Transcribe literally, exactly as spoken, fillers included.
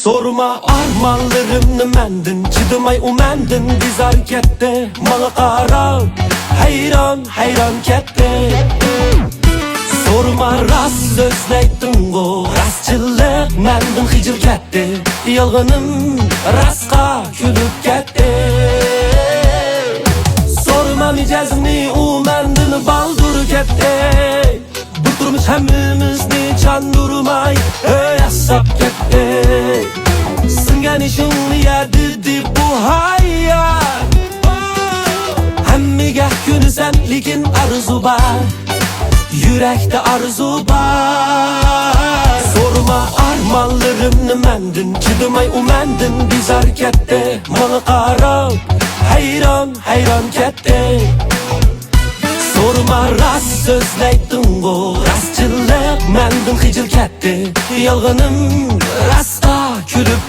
سورىما ئارمانلىرىمنى مەندىن، چىدىماي ئۇ مەندىن بىزار كەتتى. ماڭا قاراپ ھەيران، ھەيران كەتتى. سورىما، راست سۆزلەيتتىڭغۇ، راستچىللىق مەندىن خىجىل كەتتى. يالغىنىم راستقا كۈلۈپ كەتتى. سورىما مىجەزنى، ئۇ مەندىن بالدۇر كەتتى. بۇ تۇرمۇش ھەممىمىزنى چاندۇرماي، ئۆي ياساپ كەتتى. سىڭگەن ئىشىڭنى يە دېدى بۇ ھايات. ھەممىگە كۆنىسەن، لېكىن ئارزۇ بار، يۈرەكتە ئارزۇ بار. سورىما ئارمانلىرىمنى مەندىن، چىدىماي ئۇ مەندىن بىزار كەتتى. ماڭا قاراپ ھەيران، ھەيران كەتتى. سورىما، راست سۆزلەيتتىڭغۇ، راستچىللىق مەندىن خىجىل كەتتى. يالغىنىم راستقا كۈلۈپ